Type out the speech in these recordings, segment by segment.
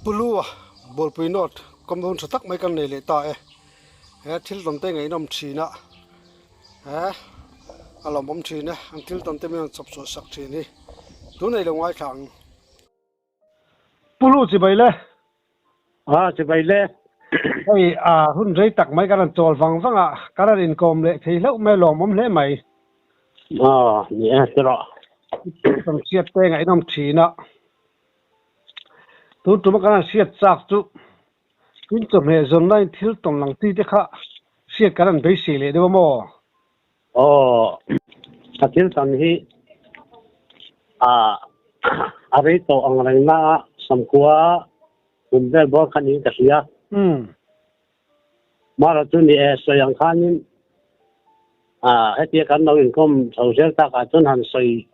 Pulu a Bualpui North kawm hun tha tak mai kan nei leh ta e. He thil tawn te ngaihnawm thin a, he a lawmawm thin e, an thil tawn te min rawn chawp chhuah sak thin hi tun ei lo ngaithla ang. Pulu chibai le. A chibai le. Hei a hun rei tak mai kan rawn chawl vang vang a, kan rawn inkawm leh thei hlauh mai lawmawm hle mai. A ni e tiraw. Kan hriat te ngaihnawm thin a. Tun tuma kan han hriat chak chu tin chawhmeh zawn laiin thil tawn lang chi te kha hriat kan han beisei leh deuh a maw? Aw, a thil tam hi a a rei tawh ang reng na a, Samkua kum vel bawr kha niin ka hria. Mara chu ni e, sawi ang khanin a hetia kan lo inkawm chho zel takah chuan han sawi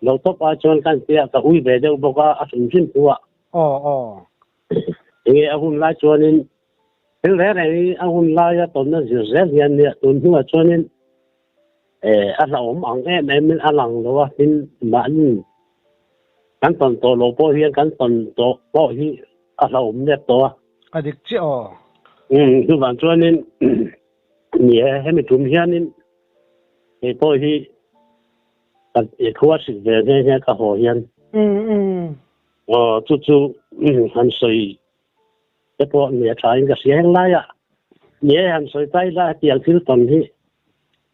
lo tawp ai chuan ka intia ka ui ve deuh bawk a, a hrim hrim thu a. Aw aw. Enge a hun lai chuanin thil reng reng hi a hun laia tawnna zir zel hian nia tun hnuah chuanin a hlauhawm ang em emin a lang lo a, tin mahni kan tawn tawh loh pawh hian kan tawn tawh pawh hi a hlauhawm nep tawh a. A dik chiah aw. Umm chuvang chuanin ni e, hemi tum hianin kei pawh hi ka thu a hrilh ve nghe nghe ka haw hian. Umm umm. Aw chu chu han sawi te pawh ni a tha in ka hria heng laiah ni e han sawi ta ila hetiang thil tawn hi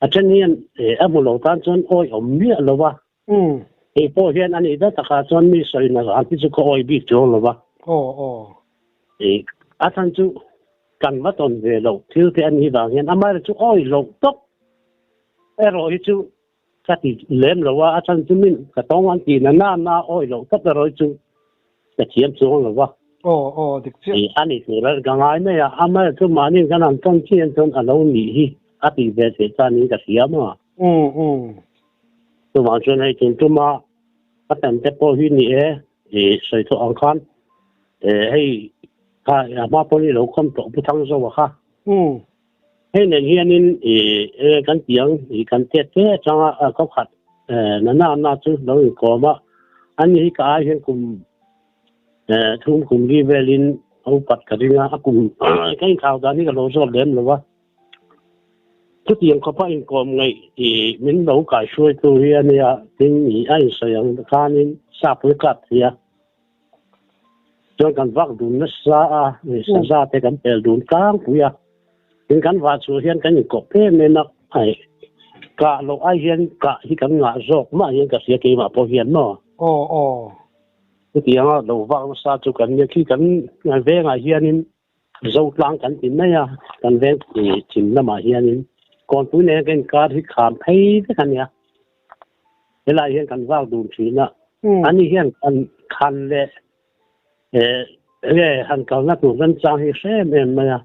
a then hian a hmu lo tan chuan awi awm miah lo va. Umm. Kei pawh hian a nih ber takah chuan mi sawi na zan hi chu ka awi bik chuang lo va. Aw aw. I a chhan chu kan va tawn ve loh thil te a nih vang hian amaherawh chu awi loh tawp erawh hi chu ka ti lem lo a, a chhan chu min ka tawng an tih na na na awi loh tawp erawh hi chu ka thiam chuang lo va. Aw aw dik chiah. I a ni tur a ka ngai mai a, amaherawh chu mahni kan han tawn chian chuan a lo nih hi a tih ve theih chuan in ka hria maw. Umm umm. Chuvang chuan hei tun tuma ka tan te pawh hi ni e, i sawi thawh ang khan hei kha a hma pawhin i lo khawm tawh Pu Thangzoa kha. Hei nen hianin i kan tiang i kan tet te atanga ka khat na na na chu lo inkawm a, ani hi ka ai hian kum thum kum li velin a upat ka ring a, a kum ka inkhau dan hi ka lo zawt lem lo a. Chutiang khawpa inkawm ngaih i min lo kaihruaitu hi a nia, tin i a insawi ang khanin sapui kap thei a. Chuan kan vak dun nasa a, saza te kan pel dun tlangpui a. Tin kan vah chhuah hian kan inkawp em em a, ai kah loh ai hian kah hi kan ngah zawk mah hian ka hria keimah pawh hian maw. Aw aw. Chutianga lo vak nasa chu kan nia, khi kan vengah hianin Zotlang kan ti mai a, kan veng chhim lamah hianin Kawnpui nena kan inkar hi kham phei vek a nia. Helai hian kan vak dun thin a, ani hian kan khan leh enge han kalna tur remchang hi hre em em mai a.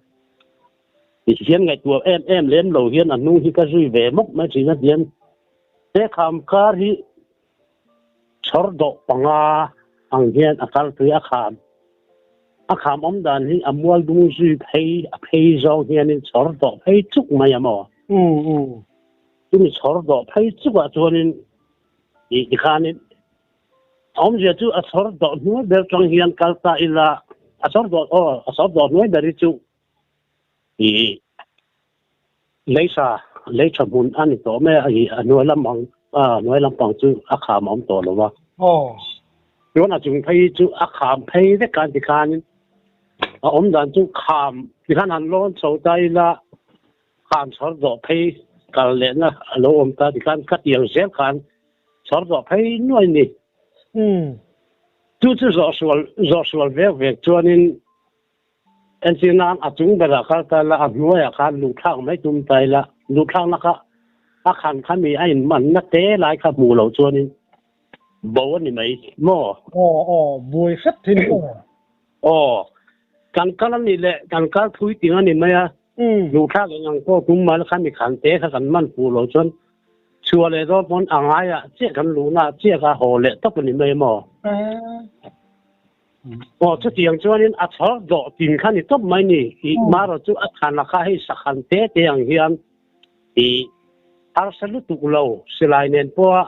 Hian ngaihtuah em em lem lo hian a hnung hi ka zui ve mawp mai thin a tian he kham kar hi Chhawr dawh panga ang hian a kal tui a kham. A kham awm dan hi a mual dung zui phei a phei zawng hianin chhawr dawh phei chuk mai a maw? Chumi chhawr dawh phei chukah chuanin tih tikhanin a awmzia chu a chhawr dawh hnuai ber tang hian kal ta ila a chhawr dawh aw a chhawr dawh hnuai ber hi chu ih Leisa, leitha hmun a ni tawh mai a, ih a hnuai lam ang a hnuai lampang chu a kham a awm tawh lo va. Aw. Chuan a chung phei chu a kham phei vek a tikhanin a awm dan chu kham tikhan han lawn chho ta ila kham chhawr dawh phei kal lehna a lo awm ta tikhan ka tiang zel khan chhawr dawh phei nuai ni. Umm. Chu chu zawh sual zawh sual vek vek chuanin Entir nan a chung berah kal ta ila, a hnuaiah khan luhthlak mai tum ta ila, luhthlakna kha a khan kha mi a inmanna te lai kha hmuh loh chuanin bo a ni mai maw? Aw aw, buai hrep thin aw. Aw, kan kal a nih leh kan kal thui ting a ni mai a, luhthlak eng ang pawh tum mahla kha mi khan te kha kan man fuh loh chuan chhuah leh dawn pawn a ngaiah chiah kan luhnaah chiah kha haw leh tawp a ni mai maw? Aw chutiang chuanin a chhawr dawh tin kha ni tawp mai ni. I marawh chu a than a kha hei sakhan te te ang hian i harsa lutuk lo silai nen pawha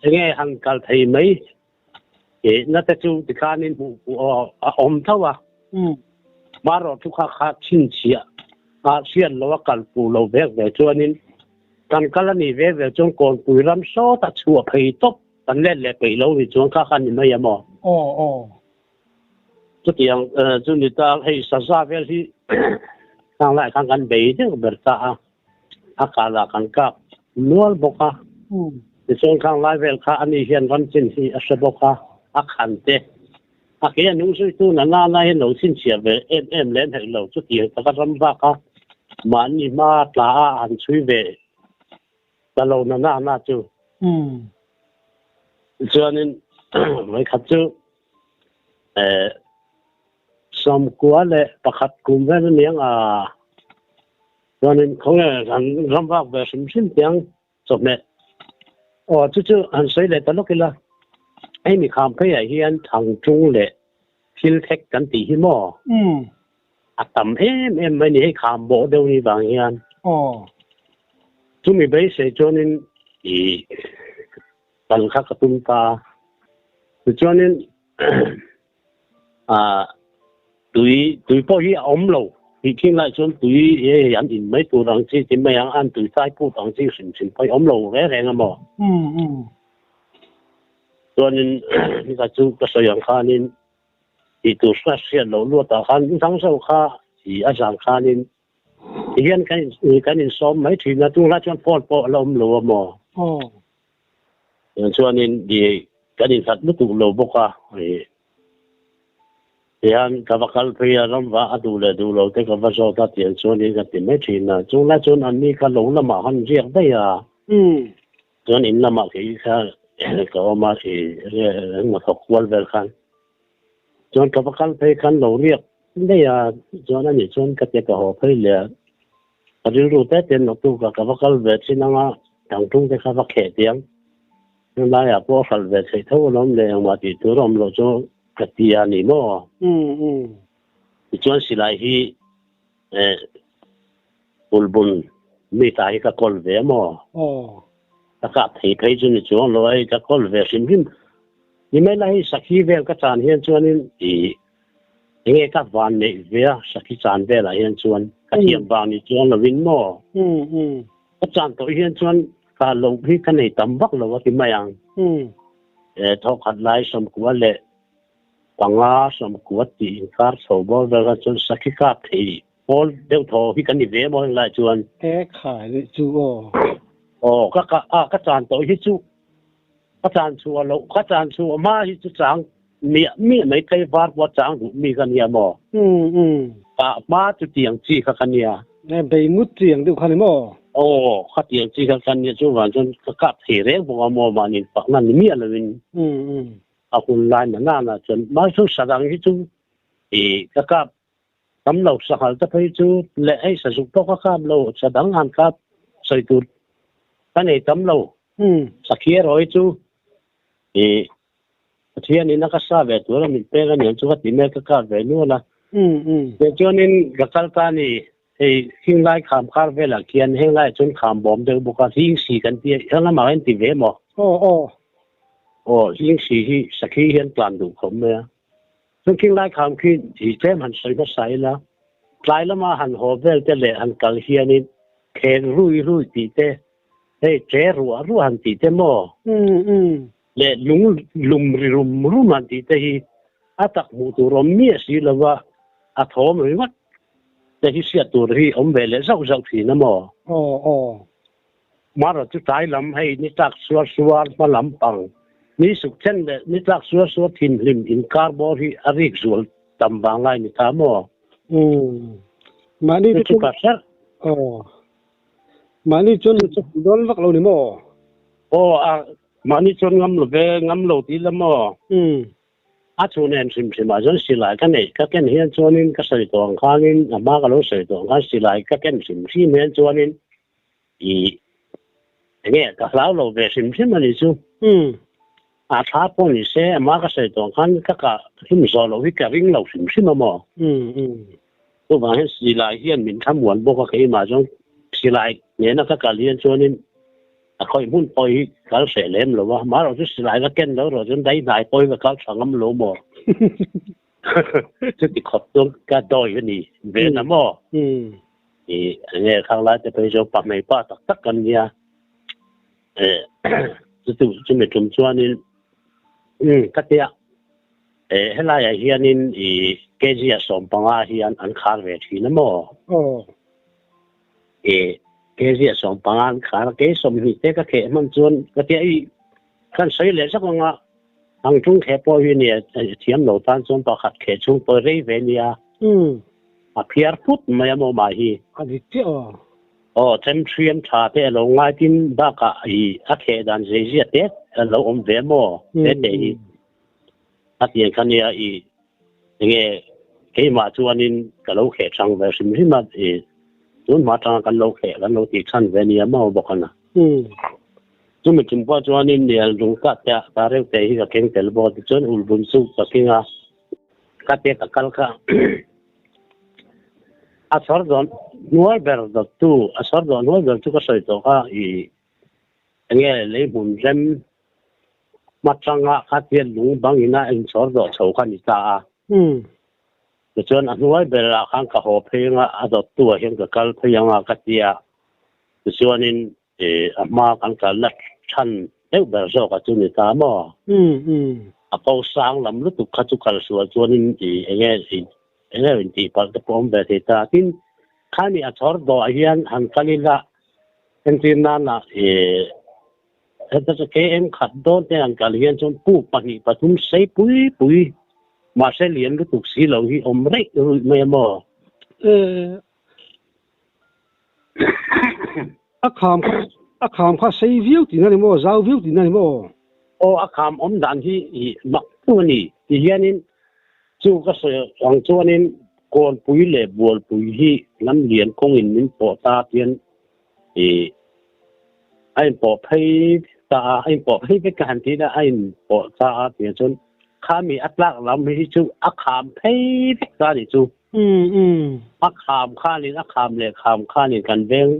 enge han kal thei mai. E na te chu tikhanin hmuh a awm tho a. Marawh chu kha kha chhinchhiah a hriat lo a kal pu lo vek ve chuanin kan kal a nih vek ve chuan Kawnpui ram sawt a chhuah phei tawp kan let leh peih lo ni chuan kha kha ni mai a maw? Aw aw. Chutiang chu ni ta hei saza vel hi khang lai khan kan bei deuh ber ta a. A kal ah kan kap nual bawk a. Tichuan khang lai vel kha ani hian ram chin hi a hre bawk a, a khan te. A ke a nung zui tu na nana hian lo chhinchhiah ve em em lem hek lo. Chutiang taka ram bak a mahni hma tla a han chhui ve ta lo na nana chu. Tichuanin vawikhat chu eh 91 kum vel aniang a chuanin khawnge han ram vak ve hrim hrim tiang chawhmeh aw chu chu han sawi leh ta lawk ila hei mi kham phei ah hian thangtung leh thil thek kan tih hi maw a tam em em mai ni hei kham bawh deuh ni vang hian chumi beisei chuanin ih kal kha ka tum ta tichuanin Ah tui tui pawh hi a awm lo tih thin lai chuan tui e an in mai tur ang chi ti mai ang an tui sai put ang chi hrim hrim pawh hi awm lo reng reng a maw. Chuanin nika chu ka sawi ang khanin tih tur hriat hriat loh luatah khan dang zawk kha i a zan khanin tihian kan in kan insawm mai thin a tunglai chuan phone pawh a la awm lo a maw. Chuanin i kan inhlat lutuk lo bawk a, tihian ka va kal phei a, ram va a duh leh duh lo te ka va zawt a tiang chuanin ka ti mai thin a. Chung lai chuan anni kha lo lamah han riak daih a, chuan in lamah kei kha ka awm a, i engmaw thawk kual vel khan. Chuan ka va kal phei khan lo riak daih a, chuan ani chuan ka tia ka haw phei leh a. Ka rilru te ten naktuk a ka va kal ve thin anga thangthung te kha va kheh tiang helaiah pawh a hralh ve theih tho alawm le engmah tih tur a awm loh chu ka ti a ni maw? Tichuan silai hi eh bulbun mi ta hi ka kawl ve a maw? Ka kap thei phei chu ni chuang lo a hei ka kawl ve hrim hrim ni mai la hei sakhi vel ka chan hian chuanin ih Enge ka van neih ve a sakhi chan velah hian chuan ka thiam vang ni chuang lovin maw? Ka chan tawh hian chuan ka lo hi ka nei tam vak lo a ti mai ang. E thawkhat lai 95 90 tih inkar chho bawr vel khan chuan sakhi kap thei pawl deuh thaw hi ka ni ve maw henglai chuan. E khai nih chu aw. Aw ka ka a ka chan tawh hi chu ka chan chhuah loh ka chan chhuah hma hi chu chang Miah miah mai tlei var pawh a chang duh mi ka nia maw? Ka hma chu tiang chi kha ka nia. E bei ngut chi ang deuh kha ni maw? Aw, kha tiang chi kha ka nia chuvang chuan ka kap thei reng bawk a maw mahni pakna ni miah lovin a hun lai na nana chuan mahse sadang hi chu i ka kap tam lo sanghal te phei chu leh hei sazuk pawh ka kap lo sadang han kap sawi tur ka nei tam lo sakhi erawh hi chu i Pathian in a ka sa ve tur a min pek a niang chu ka ti mek ka kap ve nual a. Teh chuanin ka kal ta a ni, hei hing lai kham kar velah khian heng laiah chuan kham bawm deuh bawk a, hing si kan ti a, heng lamah hian ti ve maw? Aw aw. Aw, hing si hi sakhi hian tlan duh khawp mai a. Chuan khing lai kham khi hi tlem han sawi hmasa ila, tlai lama han haw vel te leh han kal hianin khek rui rui tih te, hei che ruah ruah han tih te maw? Leh lung lum ri rum rum han tih te hi a tak hmuh tur awm miah si lo va, a thawm ringawt te hi hriat tur hi awm ve leh zauh zauh thin a maw? Aw aw. Mara chu tlai lam hei ni tlak suar suar hma lam pang ni suk then leh ni tlak suar suar thinhlim inkar bawr hi a rik zual tam vang lai ni ta maw? Umm. Mahni te chu ka hrer. Aw. Mahni chuan dawn vak lo ni maw? Aw a mahni chuan ngam lo ve ngam lo ti la maw? A chu nen hrim hrim ah chuan silai ka neih ka ken hian chuanin ka sawi tawh ang khanin a hma ka lo sawi tawh ang khan silai ka ken hrim hrim hian chuanin i enge ka hlau lo ve hrim hrim a ni chu. A thla pawh ni se a hma ka sawi tawh ang khan ka kah hlum zawh loh hi ka ring lo hrim hrim a maw? Chuvang hian silai hian min thlamuan bawk a keimah chuan silai nena ka kal hian chuanin. A khawi hmun pawh hi kal hreh lem lo a, amaherawhchu silai va ken lo erawh chuan dai hnai pawh hi va kal tha ngam lo maw? Chuti khawp chuan ka dawi a ni ve na maw? I enge khang lai te phei chuan pahmei pa tak tak kan nia. Chuti chumi tum chuanin ka tia helaiah hianin i kg a 15 hian an khar ve thin a maw? E kg a 15 an khar a, kei 20 te ka kheh hman chuan ka tia i kan sawi leh zak anga ang tung kheh pawh hi nia thiam lo tan chuan pakhat kheh chhung pawh rei ve nia. A phiar phut mai a maw mah hi. A dik chiah aw. Aw chem thiam tha te a lo ngai tin bakah i a kheh dan zei zia te a lo awm ve maw te te hi. A tiang kha nia i enge keimah chuanin ka lo kheh chang ve hrim hrim a i tun hma atanga kan lo kheh kan lo tih chhan ve nia maw bawk a na. Chumi tum pawh chuanin nia lung kah te ta reuh te hi ka keng tel bawk a tichuan ulbun chu ka keng a ka te ka kal kha a chhawr dawn hnuai ber dawttu a chhawr dawn hnuai ber chu ka sawi tawh kha i enge lei hmun rem hmatanga khatia lung bang ina inchhawr dawh chho kha a ni ta a. Tichuan a hnuai berah khan ka haw phei anga a dawttu ah hian ka kal phei anga ka ti a. Tichuanin a hma kan kalna chhan deuh ber zawk a chu ni ta maw? A ko sang lam lutuk kha chu kal sual chuanin enge enge intih palh te pawh awm ve thei ta. Tin, khani a chhawr dawh ah hian han kal ila entir nana Heta chu KM khat dawn te an kal hian chuan puk pahnih pathum sei pui pui mahse lian lutuk si lo hi awm reih ruih mai a maw? A kham kha a kham kha sei viau tihna a ni maw? Zau viau tihna a ni maw? Aw a kham awm dan hi i mak tu a ni ti hianin chu ka sawi ang chuanin Kawnpui leh Bualpui hi lam lian kawngin min pawh ta tian I a inpawh phei ta a, a inpawh phei vek ka han ti a, a inpawh ta a tih chuan khami a tlak lam hi chu a kham phei vek ta a nih chu. A kham khanin a kham leh kham khanin kan veng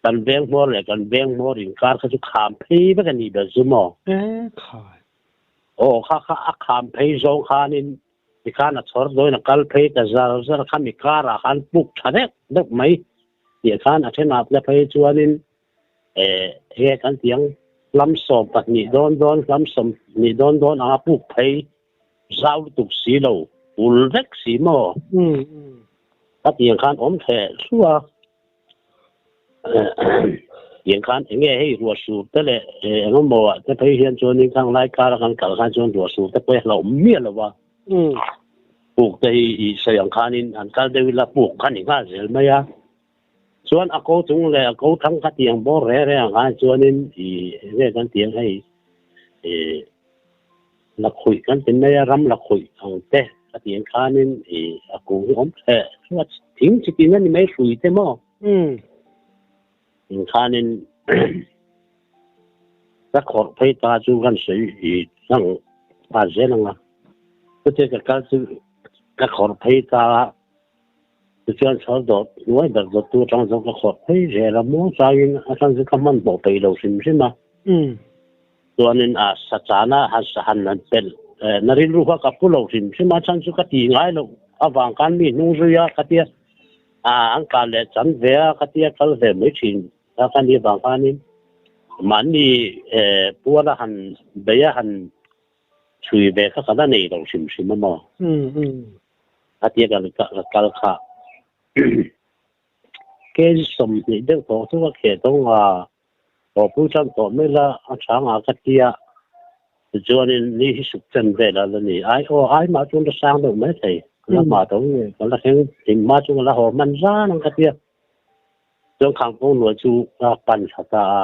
kan veng hmawr leh kan veng hmawr inkar kha chu kham phei vek a nih ber chu maw. E khai. Aw kha kha a kham phei zawng khanin tikhan a chhawr dawn a kal phei ta zar zar khami karah khan puk tha deuh deuh mai. Tih khan a thenah te phei chuanin he kan tiang hlam 12 dawn dawn hlam 20 dawn dawn anga puk phei zau lutuk si lo ul vek si maw ka tiang khan awm theh thluah tiang khan enge hei ruah sur te leh engemaw ah te phei hian chuanin khang lai kara kan kal khan chuan ruah sur te pawh hi a hlauh miah lo a. Puk te hi i sawi ang khanin an kal deuh ila puk kha ni nghal zel mai a. Chuan a ko chung leh a ko thang kha tiang bawr reng reng ang khan chuanin i enge kan tiang hei i lakhuih kan ti mai a, ram lakhuih ang te a tiang khanin i a kung hi awm theh thluah thing chi tin a ni mai hrui te maw? Eng khanin ka khawrh phei ta chu kan sawi i chang nghal zel ang a. Chute ka kal chu ka khawrh phei ta a, tichuan chhawr dawt hnuai ber dawttu atang chuan ka khawrh phei zel a, muang changin a chhan chu ka hmanhmawh peih lo hrim hrim a. Chuanin a sa chana han sa han han pelh na rilru kha ka pu lo hrim hrim a, chhan chu ka ti ngai loh avang khan mi hnung zui a ka tia. A an kal leh chan ve a ka tia kal ve mai thin a ka ni vang khanin mahni pual a han bei a han chhui ve kha ka la nei lo hrim hrim a maw a tia ka kal kha kg 20 deuh tawh chu ka kheh tawng a aw pui tan tawh mai la a chang a ka tia tichuanin ni hi suk chen vel a la ni ai aw ai mah chuan ka sang deuh mai thei la mah tho nge ka la thleng hlim hma chu ka la haw hman zan ang ka tia chuan khang kawng hnuai chu ka pan thla ta a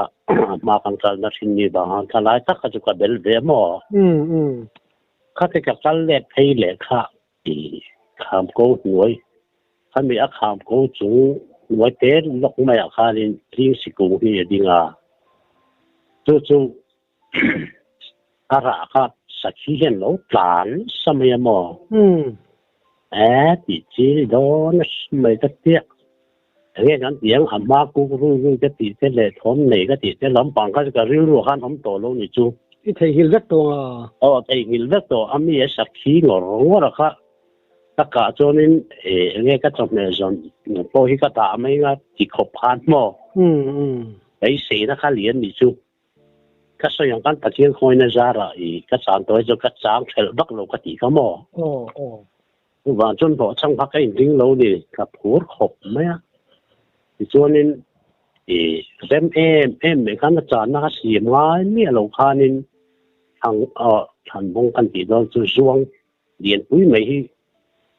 hma kan kalna thin ni vang a ka lai tak kha chu ka bel ve maw khati ka kal let phei leh kha Kham ko hnuai, khami a kham ko chung hnuai te lawk maiah khanin tling sikung hi a ding a. Chu chu a rah kha sakhi hian lo tlan nasa mai a maw? E tih chi ni dawn nasa mai ka tiah. Enge kan tih ang a hma kuk rui rui ka tih te leh thawm nei ka tih te lampang kha chu ka rilru khan awm tawh lo ni chu. I theihnghilh vek tawh ang a? Aw theihnghilh vek tawh a mi a sakhi ngawr ngawr a kha ka kah chuanin enge ka chawhmeh zawn pawh hi ka dah mai anga ti khawp khan maw beiseina kha lian ni chu. Ka sawi ang khan Pathian khawina zarah i ka chan tawh hi chu ka chang hrelh vak lo ka tih kha maw? Aw aw. Chuvang chuan hlawh chang kha ka inring lo ni, ka phur khawp mai a. Tichuanin i rem em em mai khan a channa ka siam ngai miah lo khanin thlang aw thlanbawng kan tih dawn chu zuang lianpui mai hi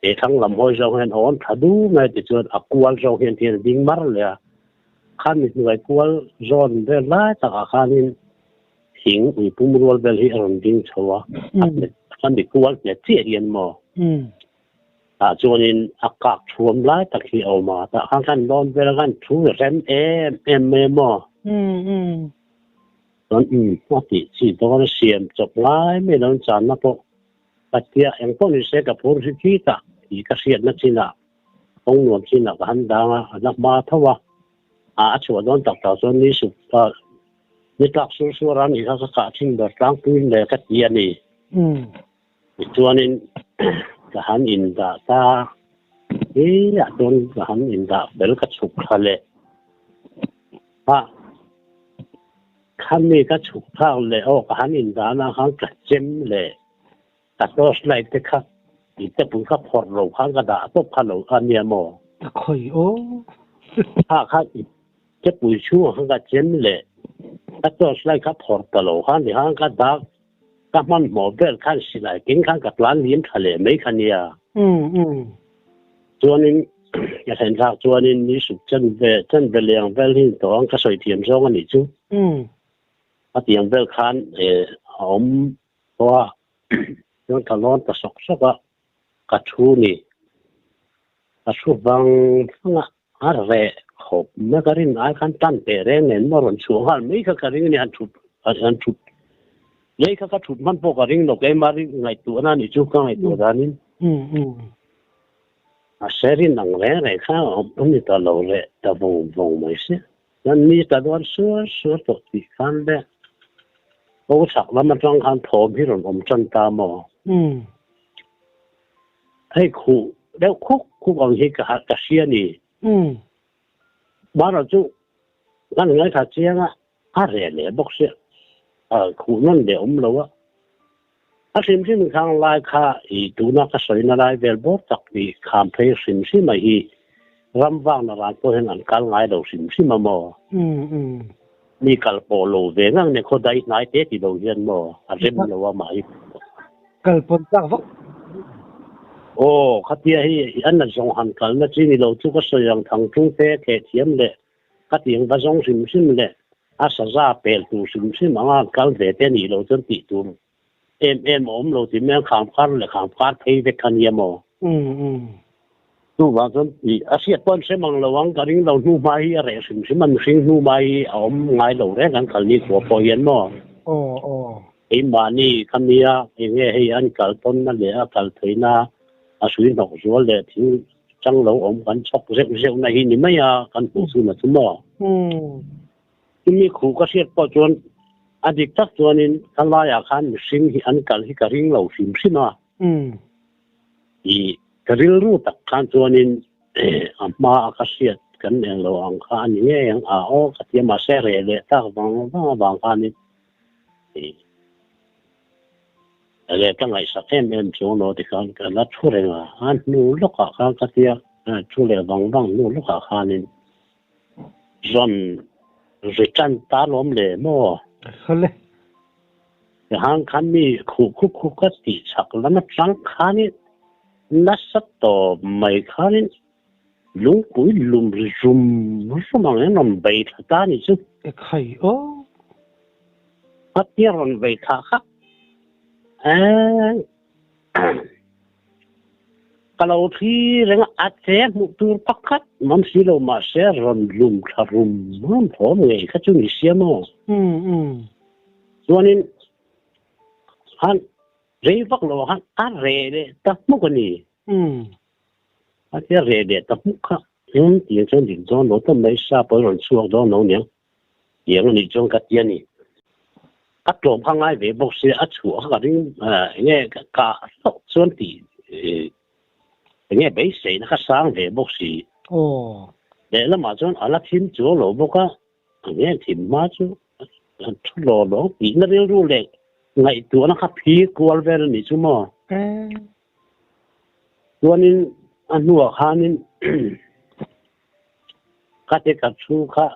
he thlang lam hawi zawng hian a awm tha du mai tichuan a kual zawng hian thian a ding mar leh a. Khami hnuai kual zawn vel lai takah khanin thing ui pum rual vel hi a rawn ding chho a, a hmet khami kual hmet chiah hian maw tah chuanin a kak thuam lai tak hi a awm a, tah khan kan lawn vel a kan thu rem em em mai a maw. Chuan umm a tih chi dawn a siam chawp ngai mai lo channa pawh Patia eng pawh ni se ka phur hi khi tah tih ka hriatna chinah kawng nuam chinah ka han dang a, a la hma tho a, a chhuah dawn tak tak chuan ni suk ni tlak sur sur a nih kha ka kah thin ber tlangpui le ka ti a ni. Tichuanin ka han indah ta hi ah chuan ka han indah fel ka chhuk thla leh a. Khami ka chhuk thlak leh aw ka han indan ah khan ka chem leh ka torch light te kha i te pui kha phawrh lo khan ka dah tawp kha lo a nia maw? Ka khawi aw. Kha kha i te pui chhungah khan ka chem leh ka torch light kha phawrh ta lo khan tikhan ka dak ka hmanhmawh vel khan silai keng khan ka tlan liam tha leh mai kha nia. Chuanin ka thlen thlak chuanin ni suk chan ve chan ve leng vel hi tawh ang ka sawi thiam zawng a nih chu. A tiang vel khan a awm tawh a, chuan ka lawn ta sawk sawk a, ka thu ni. Ka thu vang vang a, a reh khawp mai ka rin ai khan tan teh reng nen maw rawn chhuah nghal mai kha ka ring a ni, han thut han thut lei kha ka thut hman pawh ka ring lo keimah ngaihtuahna a nih chu ka ngaihtuah danin. A serin ang reng reng kha a awm ni ta lo leh ta vawng vawng mai si. Chuan mi ta dawn suar suar tawh tih khan le ko chhak lam atang khan thawm hi rawn awm tan ta maw? Hei khuh deuh khuk khuk ang hi ka ka hria ni. Mahrawh chu kan ngaithla chiang a, a reh leh bawk sia, a khuh nawn leh awm lo a. A hrim hrim khang lai kha i tuna ka sawina lai vel bawr tak hi kham phei hrim hrim a hi ram vangna ran pawh hian an kal ngai lo hrim hrim a maw? Mi kal pawh lo ve ngang nen khaw dai hnai te ti lo hian maw a rem lo a mahni Kal pawn chak vak. Aw khatia hi an la zawng han kalna chi ni lo chu ka sawi ang thang tung te theh thiam leh ka tiang va zawng hrim hrim leh a saza pel tur hrim hrim anga an kal ve te nih loh chuan tih tur em em a awm lo tih mai ang kham kar leh kham kar phei vek kha nia maw? Chuvang chuan tih a hriat pawh an hre mang lo ang ka ring lo hnu hma hi a reh hrim hrim a mihring hnu hma hi a awm ngai lo reng an kal ni khua pawh hian maw? Keimahni kha nia enge hei an kal tawnna leh a kal theihna a hrui hnawk zual leh thil chang lo awm kan chhawk zeuh zeuh na hi ni mai a kan hmuh chhun a chu maw? Chumi khuh ka hriat pawh chuan a dik tak chuanin ka laiah khan mihring hi an kal hi ka ring lo hrim hrim a. I ka rilru tak khan chuanin a hma a ka hriat kan eng lo ang kha a ni ngei ang a aw ka ti a mahse reh leh tak vang vang avang khanin Leh ka ngaihsak em em chuang lo tikhan ka la thu reng a, a hnu lawkah khan ka tia thu leh vang vang hnu lawkah khanin rawn ri tan ta lawm le maw? Hawle. Tihan khan mi khuh khup khup ka tih chak lam atang khanin nasa tawp mai khanin lungpui lum ri rum rum ang in rawn bei thla ta ni chu. Ekhai aw. A tia rawn bei thla kha eeh ka lo thli reng a, a che hmuh tur pakhat mam si lo mahse rawn lum thla rum rum thawm ngei kha chu ni sia maw. Chuanin han rei vak lo ah khan a reh leh ta hmuk a ni. A tia reh leh ta hmuk kha. Um tiang chuan dik dawn lo tawp mai sa pawh rawn chhuak dawn lo niang tiang a nih chuan ka ti a ni. Ka tlawm kha ngai ve bawk sia a chhuah kha ka ring enge ka kah hlauh chuan tih enge beiseina kha sang ve bawk si. Aw. Lehlamah chuan a la thim chuang lo bawk a, enge thim hma chu an thu law law tihna rilru leh ngaihtuahna kha phir kual vel a nih chu maw. Chuanin a hnuah khanin ka ti ka thu kha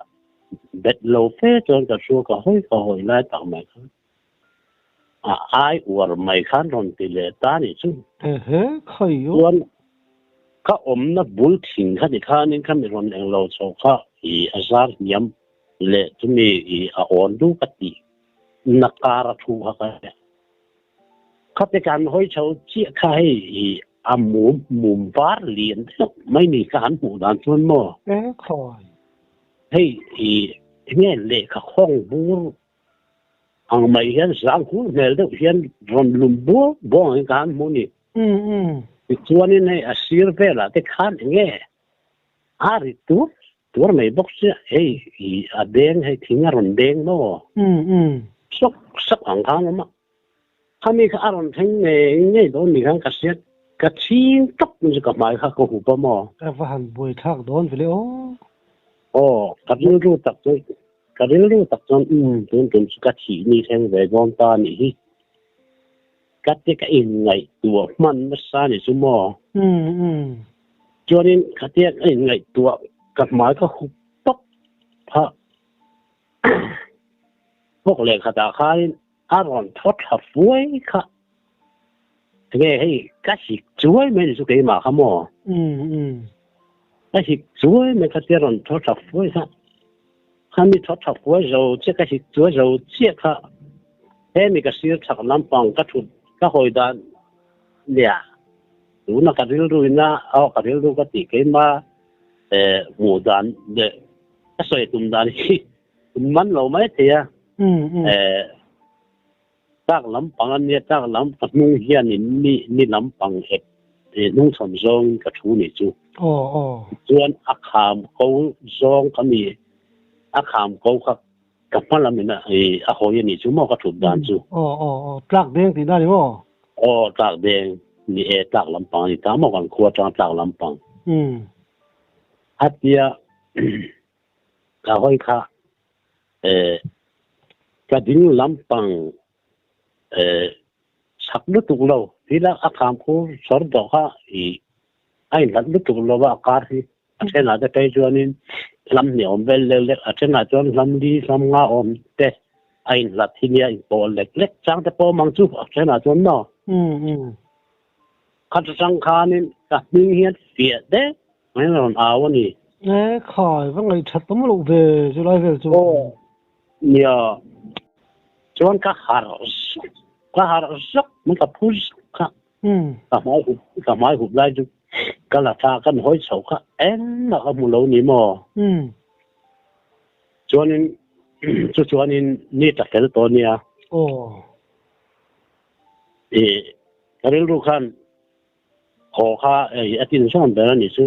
bet lo fe chuan ka thu ka hawi ka hawi lai tak mai kha a ai uar mai khan rawn ti leh ta nih chu. Ehe, khai u. Chuan ka awmna bul thing kha ti khanin kha mi rawn englo chho kha i a zar hniam leh chumi i a awn du ka tih na kar a thu kha ka Khate kan hawi chho chiah kha hei i a mum mum var lian deuh mai ni ka han hmuh dan chuan maw? E khawi. Hei i enge lehkha khawng bur ang mai hian zang hur hmel deuh hian rawn lum buang buang angin ka han hmu ni. Tichuanin hei a sir velah te khan enge a ri tur tur mai bawk sia hei i a deng hei thing a rawn deng maw sawk sawk ang khan awm a khami kha a rawn thleng ngei ngei dawn ni khan ka hriat ka chhing tawp chu ka hmai kha ka hup a maw a va han buai thlak dawn vele aw aw ka rilru tak chu ka rilru tak chuan um tun tum chu ka thih ni thleng ve dawn ta nih hi ka te ka inngaihtuah hman nasa ni chu maw chuanin khatia ka inngaihtuah ka hmai ka hup tawp phah bawk leh khatah khanin a rawn thaw thla fuai kha enge hei ka hik chuai mai ni chu keimah kha maw ka hik chuai mai khatia rawn thaw thla fuai kha Khami thaw tha fuai zo chiah ka hik chuai zo chiah kha hemi ka sir chhak lampang ka thut ka hawi dan nia tuna ka rilru ina aw ka rilru ka tih keima eh hmuh dan leh ka sawi tum dan hi man lo mai thei a eh tlak lampang ania tlak lam ka hnung hianin ni ni lampang ep hnung chhawn zawngin ka thu nih chu. Aw aw. Chuan a kham ko zawng ka mi a kham ko kha ka hma lamin a a hawi a nih chu maw ka thut dan chu. Aw aw aw tlak deng tih na ni maw? Aw tlak deng ni e tlak lampang a ni ta maw kan khua atang tlak lampang. A tia ka hawi kha eh ka ding lampang eh chak lutuk lo tila a kham khu sawr dawh kha i a inhlat lutuk lo va a kar hi a thenah te phei chuanin hlam hnih awm vel lek lek a thenah chuan hlam li hlam nga awm te a inhlat hi nia inpawh lek lek chang te pawh awm ang chu a thenah chuan maw kha chang khanin ka hming hian fiah deuh mai rawn au a ni. E khai va ngaihthat tam loh ve chu lai vel chu. Aw nia chuan ka harh zuk ka harh zuk mai ka phu zuk kha ka hmai hup ka hmai hup lai chu ka la thla kan hawi chho kha engmah ka hmu lo ni maw chuanin chu chuanin ni ta fel tawh nia aw i ka rilru khan haw kha a tin zawn ber a nih chu.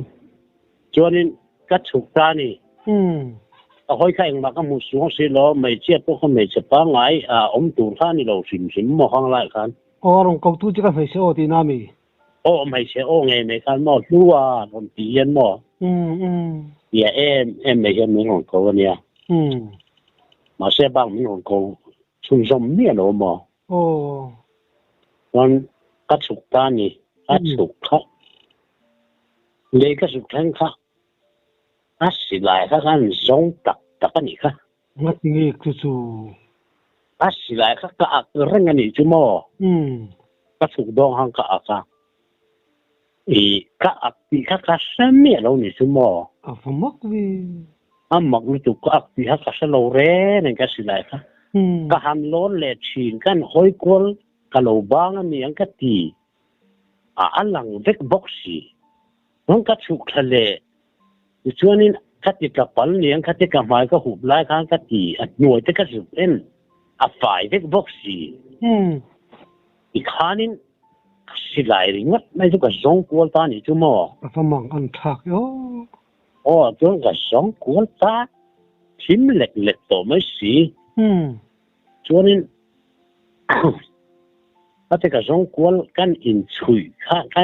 Chuanin ka chhuk ta a ni. Ka hawi kha engmah ka hmuh suang si lo, hmeichhia pawh kha hmeichhe pangngai a awm tur kha a ni lo hrim hrim maw hang lai khan. Aw a rawn kotu che ka hmeichhe aw tihna a mi? Aw hmeichhe aw ngei mai khan maw hlua rawn ti hian maw tia em em mai hian min rawn ko a nia. Mahse bak min rawn ko chhunzawm miah lo maw? Aw. Chuan ka chhuk ta a ni, ka chhuk kha lei ka zuk thleng kha a silai kha khan zawng tak tak a nih kha. Ngati nge chu chu? A silai kha ka ak reng a nih chu maw? Ka chhuk dawng khan ka ak a, i ka ak tih kha ka hre miah lo nih chu maw? A va mak ve. A mak lutuk ka ak tih kha ka hre lo reng reng ka silai kha. Ka han lawn leh thin kan hawi kual ka lo bang a ni ang ka ti a a lang vek bawk si. Chuan ka chhuk thla leh tichuanin ka ti tla pal niang kha te ka hmai ka hup lai khan ka ti a hnuai te ka zuk en a fai vek bawk si. Tikhanin ka silai ringawt mai chu ka zawng kual ta nih chu maw. A va mang an thlak e aw. Aw chuan ka zawng kual ta thim lek lek tawh mai si. Chuanin a te ka zawng kual kan inchhuih kha kha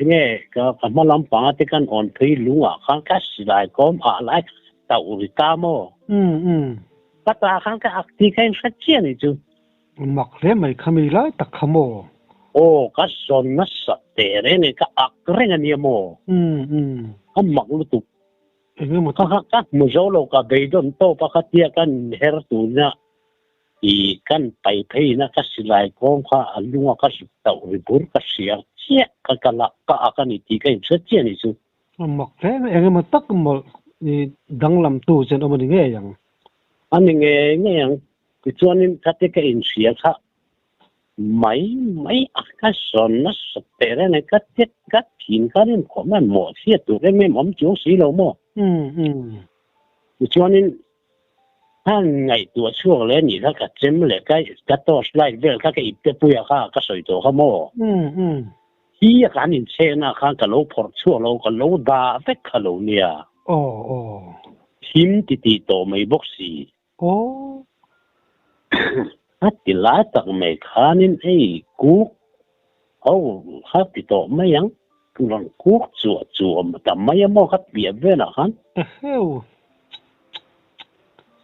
enge ka ka hma lampanga te kan awn phei lungah khan ka silai kawm ah lai kha ka tauh ri ta maw? Ka ta khan ka ak ti kha in hre chiah a nih chu. Mak hle mai kha mi lai tak kha maw? Aw ka zawn nasa teh reng e ka ak reng a nia maw? A mak lutuk. Eng emaw tak. Ka ka hmu zo lo ka beidawn tawp a khatia kan her tuna i kan pai pheina ka silai kawng kha a lunga ka zuk tauh ri bur ka hria chiah ka ka la ka ak a ni tih ka inhre chiah a nih chu. A mak hle mai eng emaw tak mawlh i danglam tu chu an awm a ni ngei ang. A ni ngei ngei ang. Tichuanin khate ka inhria kha mai mai a ka zawn nasa teh reng e ka tet ka thin kha rin khawm a mawh hriat tur em em awm chuang si lo maw? Tichuanin khan ngaihtuah chhuak leh anih kha ka chem leh ka ka torch light vel kha ka ipte puia kha ka sawi tawh kha maw? Hi a kan inchhehna khan ka lo phawrh chhuak lo ka lo dah vek kha lo nia. Thim ti tih tawh mai bawk si. Aw. A ti lai tak mai khanin hei kuk ho kha ti tawh mai ang, rawn kuk chuah chuah ta mai a maw kha piah velah khan. Eheu.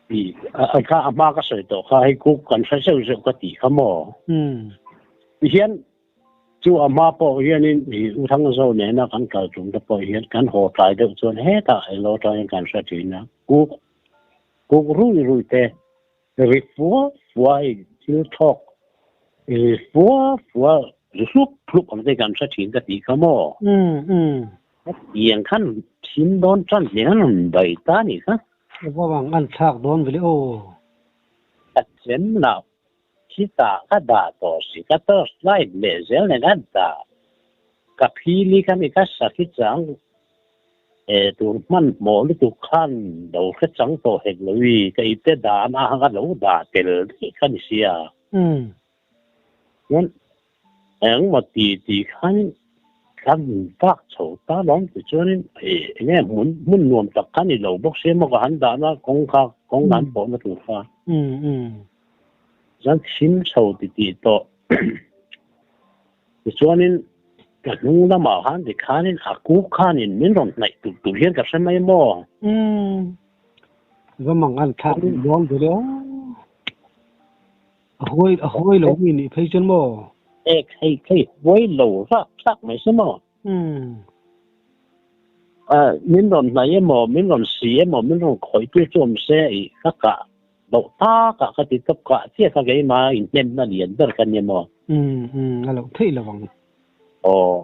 I kha a hma ka sawi tawh kha hei kuk kan hre zeuh zeuh ka tih kha maw. Tihian chu a hma pawh hianin i U Thangzo nena kan kal tum te pawh hian kan haw tlai deuh chuan hetah elo atangin kan hre thin a, kuk Kuk rui rui te, ri fua fua i thil thlawk, ri fua fua, ri hlup hlup ang te kan hre thin ka tih kha maw? Hetiang khan thim dawn tan hliang an rawn bai ta nih kha. Vawang an thlak dawn vele aw. Ka chem lah khitah ka dah tawh si, ka torch light leh zel nen a dah. Ka phili kha mi ka sakhi chang e tur hmanhmawh lutuk khan lo hre chang tawh hek lo i, ka ipte dan a ka lo dah tel daih kha ni sia. Chuan engmaw ti ti khan kan vak chho ta lawm tichuanin enge hmun hmun nuam tak kha ni lo bawk sia maw ka han dahna kawng kha kawng an pawhna tur kha. Chuan thim chho ti tih tawh tichuanin ka hnung lamah khan tikhanin a kuk khanin min rawn hnaih tuk tuk hian ka hre mai maw? Va mang an thlak duh dawn ve le aw. A huai a huai lo mi nih phei chuan maw? Ek hei hei huai lo rak rak mai se maw? Min rawn hnaih emaw, min rawn si emaw, min rawn khawih tir chu awm se i ka kah loh tak ah ka ti tawp kah chiah kha keimah inhnemna lian ber ka ni emaw? A loh theih lo ang. Aw.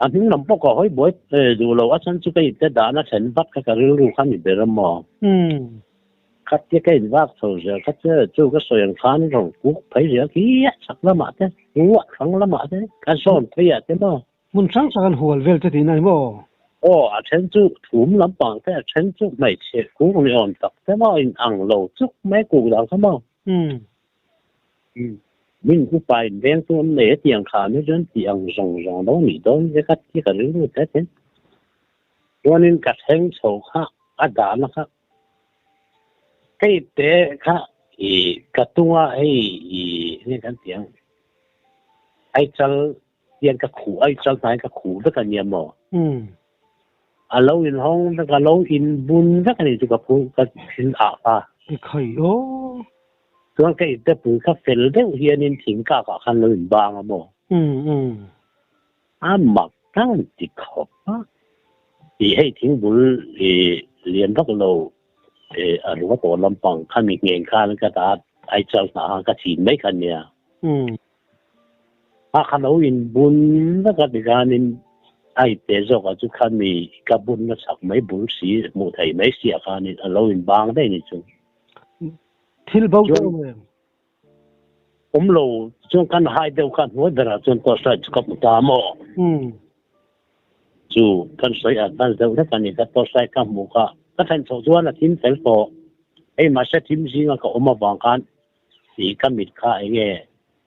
A hnung lam pawh ka hawi buai duh lo a chhan chu ka inte dahna thlen vat kha ka rilru kha ni ber emaw? Khatia ka invak chho zel kha chu chu ka sawi ang khan rawn kuk phei zel khi a chhak lamah te, ruah hrang lamah te, ka zawn phei ah te maw. Hmun hrang hrang an hual vel te tihna ni maw? Aw, a then chu thum lampang te, a then chu hmeichhe kuk ni awm tak te maw, in ang lo chuk mai kuk dang kha maw. Min upa in veng chu an nei a tiang khan hi chuan tih ang zawng zawng lo nih dawn ve kha ti ka rilru te ten. Chuanin ka thleng chho kha a dahna kha Hei te kha i ka tunga hei i nge kan ti ang ai chal hian ka khuh ai chal hna hian ka khuh vek a nia maw a lo in hawng vek a lo in bun vek a ni chu ka phu ka thil ah kha I khai aw chuan ka inte pui kha fel deuh hianin thing kak ah khan lo in bang a maw A mak tan ti khawp a, i hei thingbul i lian vak lo i a ruah tawh lampang khami ngheng khan ka ta ai chal hna khan ka chin mai kha nia. A kha lo in bun vek a tikhanin ai te zawk ah chu khami ka bun na chak mai bul si hmuh theih mai si ah khanin a lo in bang daih ni chu. Thil bo chu awm em? Awm lo chuan kan hai deuh kha hnuai berah chuan torchlight chu ka hmu ta maw? Chu kan sawi advance deuh hlek a ni ka torchlight ka hmuh kha ka thlen chhoh chuan a thim fel tawh. Hei mahse thim zinga ka awm avang khan ih ka mit kha eng nge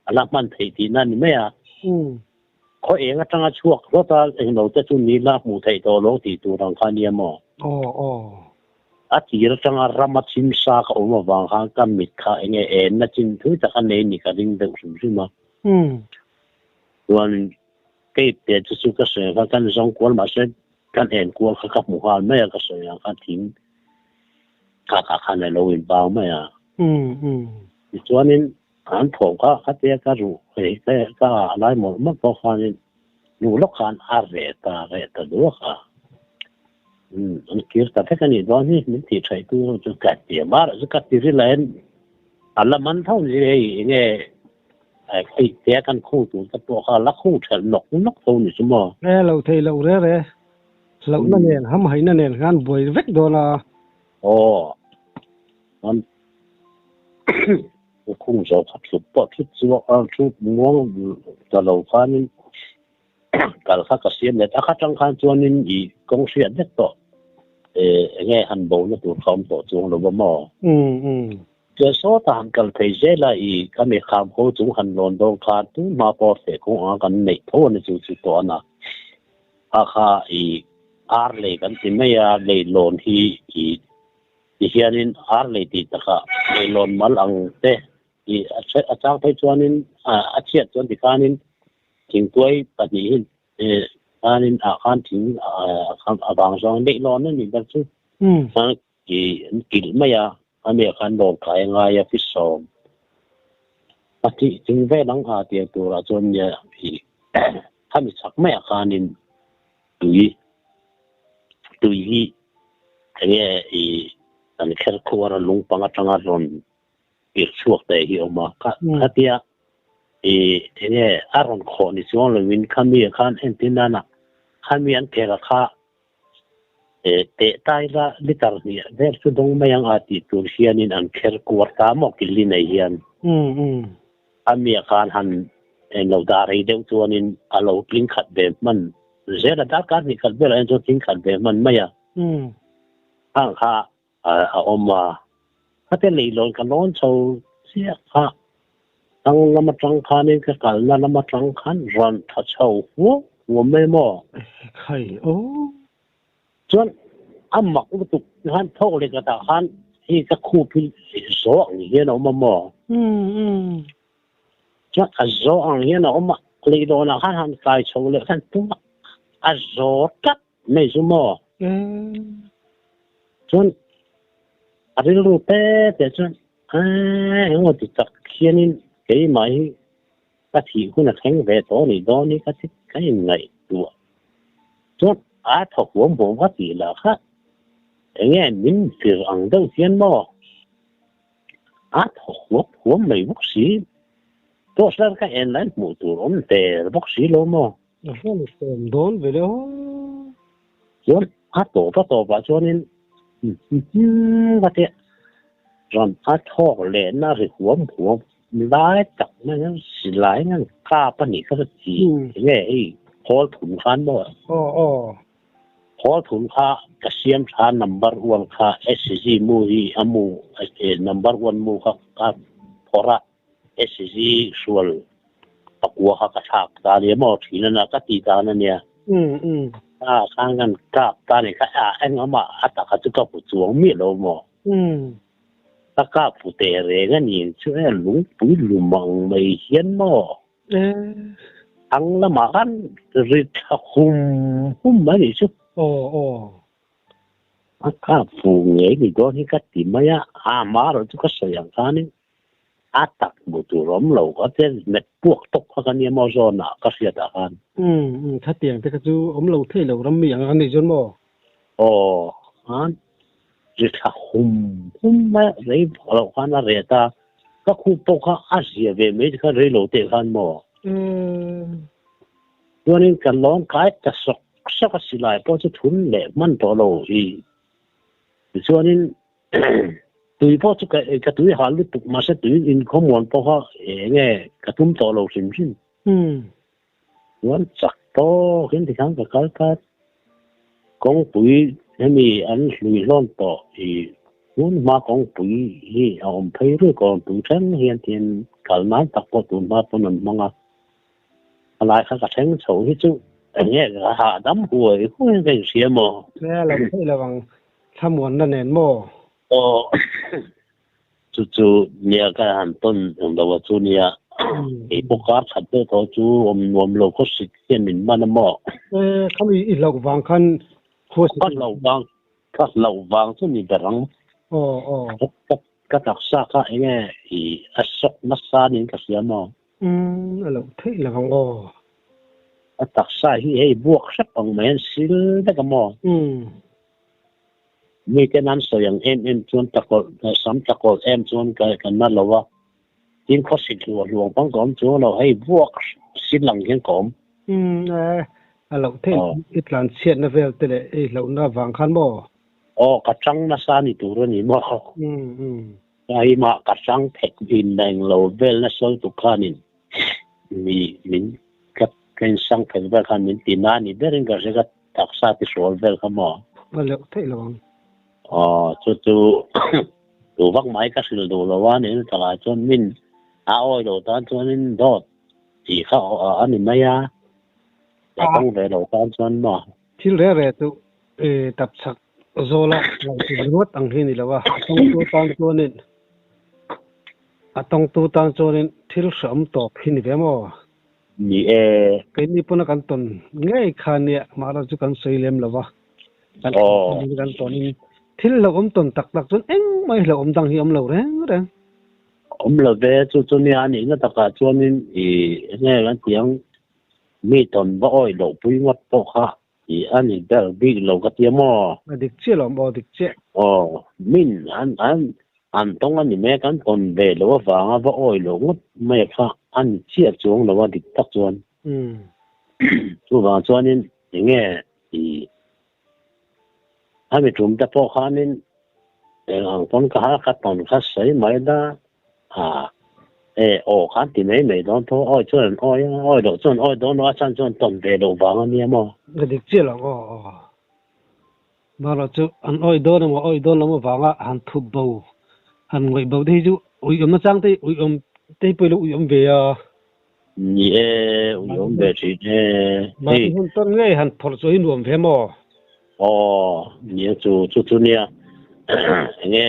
a la hman theih tihna a ni mai a. Khaw eng atanga chhuak hlawt a, englo te chu ni la hmuh theih tawh lo tih tur ang kha nia maw? Aw aw. A tir atanga rama chim sa ka awm avang khan ka mit kha enge enna chin thui tak a nei ni ka ring deuh hrim hrim a. Chuan kei te chu chu ka sawi ang khan kan zawng kual mahse kan en kual kha ka hmu nghal mai a ka sawi ang khan thing kha kha khan a lo inbang mai a. Tichuanin An thawm kha khatia ka ruh hei ka ka ah lai mawlh mawlh pawh khanin hnu lawk khan a reh ta reh ta duak a. Umm an kir ta vek a nih dawn hi min tih theih tu chu ka ti a mar chu ka ti ri la in a la man tho ni hei enge hei tia kan khung tur te pawh kha la khung thelh nawk nawk tho ni chu maw. E lo thei loh re re hlauhna nen hamhaihna nen khan buai vek dawn a. Aw an Khung zawh kha thut pawh thut chu a thu muang ta lo khanin kal kha ka siam let a kha tang khan chuanin i kawng hriat vek tawh eng nge han bo na tur kha awm tawh chuang lo va maw? Chuan sawta han kal phei zel a i ka mi kham ho chung han lawn dawn khan tun hma pawh feh kawng anga kan neih tho a ni chu chu tawh a na kha kha i ar lei kan ti mai a leilawn hi i Tihianin ar lei tih takah leilawn mal ang te i a chang phei chuanin a chhiat chuan tikhanin thingtuai pahnih hi khanin ah khan thing a vang zawng leihlawn a nih ber chu i an kilh mai a, a mi ah khan lawm kai a ngai a fisawm pahnih thing vel ang a tiang turah chuan nia i khami chhak maiah khanin tui tui hi Enge i kan kher khuar a lungpang atanga rawn irh chhuak te hi a awm a, khatia i enge a rawn khawh ni chuang lovin khami ah khan entir nana khami an kher a kha teh tai la liter hnih vel chu dawng mai ang a tih tur hianin an kher kuar ta maw killi nei hian ami ah khan han englo dah rei deuh chuanin a lo tling khat ve hman Zel a darkar hnih khat velah hian chuan thing khat ve hman mai a. Khang kha a awm a. Khate leilawn ka lawn chho chiah kha tang lam atang khanin ka kalna lam atang khan rawn tha chho huau huau mai maw. Khai aw. Chuan a mak lutuk khan thawk leh ka tah khan hei ka khup hi zawh ang hian a awm a maw. Chuan a zawh ang hian a awm a, leidawnah khan han kai chho leh khan tum a, a zaw tlat mai chu maw? Chuan a rilru te te chuan engemaw ti tak hianin keimah hi ka thih hun a thleng ve tawh a nih dawn hi ka ti ka inngaihtuah. Chuan a thaw huam huam ka tih lah kha enge min vir ang deuh hian maw? A thaw huap huam mai bawk si. Poster ka en lai hmuh tur awm der bawk si lo maw? A hriat sawm dawn ve le aw. Chuan a tawp a tawpah chuanin ka tia rawn a thawk lehna ri huam huam lai tak mai hian silai hian kap a nih kha ka ti enge hei khawl thum khan maw? Aw aw. Khawl thum kha ka siam tha number one kha SG mu hi a mu number one mu kha ka phawrh a SG hrual pakua kha ka thlak ta nia maw thin a ka ti dan a nia. A khan kan kap ta ni kha a engah a taka chu ka hmu chuang miah lo maw. Ka kap fu teh reng a ni chu e lungpui lum ang mai hian maw. Ang lamah khan ri tha hum hum mai nih chu. Aw aw. A kap fu ngei ni dawn hi ka ti mai a, a hma erawh chu ka sawi ang khanin a tak hmuh tur awm lo ka tia met puak tawp kha ka nia maw zawnah ka hriat ah khan. Umm khatiang te kha chu awm lo thei lo ram mi ang a ni chuan maw? Aw khan ri tha hum hum mai a, rei vak loh khan a ret a, ka khup pawh kha a zia ve mai kha rei lo teh khan maw? Chuanin ka lawn kai ta sawk sawk a silai pawh chu thun leh hman tawh lo i tichuanin tui pawh chu ka tui hal lutuk mahse tui inkhawmuan pawh kha eng nge ka tum tawh lo hrim hrim. Chuan chak tawkin tikhan ka kal ta kawngpui hemi an hlui hlawn tawh i hmun hma kawngpui hi a awm phei rui kawngpui thleng hian tin kal nan tak pawh tun hma pawn an hmang a. Khalai kha ka thleng chho hi chu eng nge ka hahdam huai huai ka inhria maw? Nia lo theih lo ang thlamuanna nen maw? Aw chu chu nia ka han tawn eng lo a chu nia kei pawh kar khat deuh tho chu awm nuam lo khaw sik hian min man a maw? E khami i hlauh vang khan khua sik Ka hlauh vang ka hlauh vang chu ni ber ang. Aw aw. Ka taksa kha eng nge i a sawk nasa niin ka hria maw? Umm a loh theih lo ang aw. A taksa hi hei buak hrep ang mai an sil vek a maw? Umm. Miten an sawi ang em em chuan takawlh sam takawlh em chuan ka ka na lo a, tin khawsik hluah hluang pang ka awm chuang lo, hei buak sil ang hian ka awm. Umm e, a loh theih i tlan chhiatna vel te leh i hlauhna avang khan maw? Aw, ka chang nasa ni tur a ni maw? Umm umm. Keimah ka hrang thek in na englo vel na sawi tuk khanin mi min ka ka insang thek vel khan min ti na ni berin ka hria ka taksa ti hrawl vel kha maw. Ka leuh theih lo ang. Aw chu chu tu vak mai ka hrilh duh lo a nin takah chuan min a awi lo tan chuanin dawt tih kha a ni mai a, a tawng ve lo tan chuan maw. Thil reh reh chu tap chak zawla ngaihtuah ringawt ang hi a ni lo a, a tawngtu tan chuanin a tawngtu tan chuanin thil hreawm tawp hi ni ve maw? Ni e. Keini pawna kan tawn ngei kha nia, mahra chu kan sawi lem lo va, kan kan tawnin thil hlauhawm tawn tak tak chuan engmah hi hlauhawm dang hi a awm lo reng reng. Awm lo ve, chu chu nia a nihna takah chuanin i enge kan ti ang Mi tawn va awih loh pui ngawt pawh kha i a ni ber bik lo ka tia maw? A dik chiah lo maw dik chiah? Aw, min an an an tawng a ni mek an tawn ve loh avanga va awih loh ngawt mai kha a ni chiah chuang lo a dik tak chuan. Chuvang chuanin enge i a mi tum te pawh khanin eng ang pawn ka har kha tawn kha sawi mai da a e aw khan ti mai mai dawn tho awi chuan an awi a awi loh chuan awi dawn lo a chan chuan tawn ve loh vang a nia maw. Ka dik chiah lo aw aw Mahrawh chu an awi dawn emaw awi dawn lo avanga han thup bo han ngawih bo te hi chu uiawm na chang te hi uiawm te hi pawh ilo uiawm ve a. Ni e, uiawm ve thin e. Mahni hun tawn ngei han phawrh chu hi nuam ve maw? Aw, ni e chu chu chu nia. Enge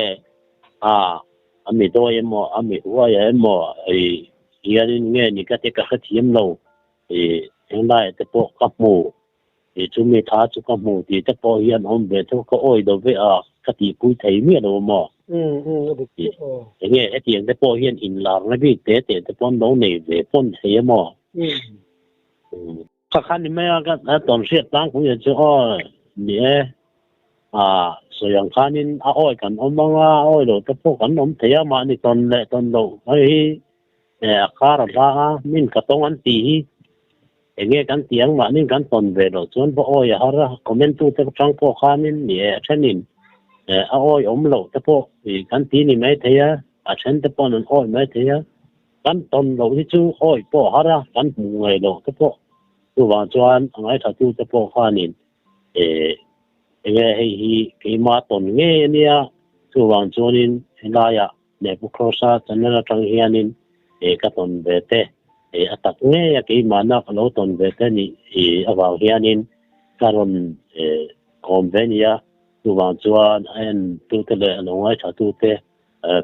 a a mi dawi emaw a mi huai emaw i hianin nge ni ka ti ka hrethiam lo i englaiah te pawh ka hmu i chumi tha chu ka hmu tih te pawh hian awm ve tho ka awi lo ve a ka tihpui thei miah lo maw? Umm a dik chiah aw. Enge hetiang te pawh hian inlarna bik te te te pawn lo nei ve pawn thei emaw? Umm. Kha khan ni mai a ka tawn hriat tlangpui ah chu aw ni e a sawi ang khanin a awi kan awm ang a a awi loh te pawh kan awm thei a mahni tawn leh tawn loh hei hi a kar a hla a min ka tawng an tih hi Enge kan tih ang mahni kan tawn ve loh chuan va awi a har a, comment tu te tang pawh khanin ni e a thenin a awi awm loh te pawh kan ti ni mai thei a, a then te pawh an awi mai thei a, kan tawn loh hi chu awi pawh a har a, kan hmuh ngei loh te pawh chuvang chuan a ngaithla tu te pawh khanin enge hei hi keima tawn ngei a nia chuvang chuanin helaiah Lehkhabu Krosa channel atang hianin ka tawn ve te, a tak ngei a keimahna ka lo tawn ve te nih avang hianin ka rawn kawm ve nia. Chuvang chuan a en tute leh a lo ngaithla tute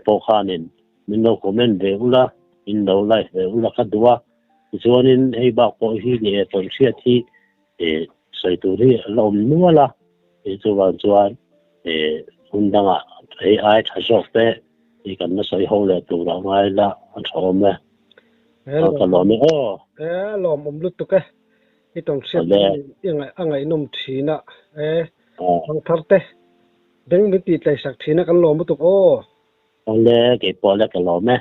pawh khanin min lo comment ve ula, min lo like ve ula ka duh a. Tichuanin hei bak pawh hi ni e tawn hriat hi sawi tur hi a la awm nual a. Chuvang chuan hun dangah hei ai tha zawk te hi kan la sawi ho leh tur a ngai la a tha awm e. Ka lawm e aw. E lawm awm lutuk e. I tawng hriat a ngaihnawm thin a e. Thangthar te beng min tih tlaisak thin a kan lawm lutuk aw. Awle keipawh le ka lawm e.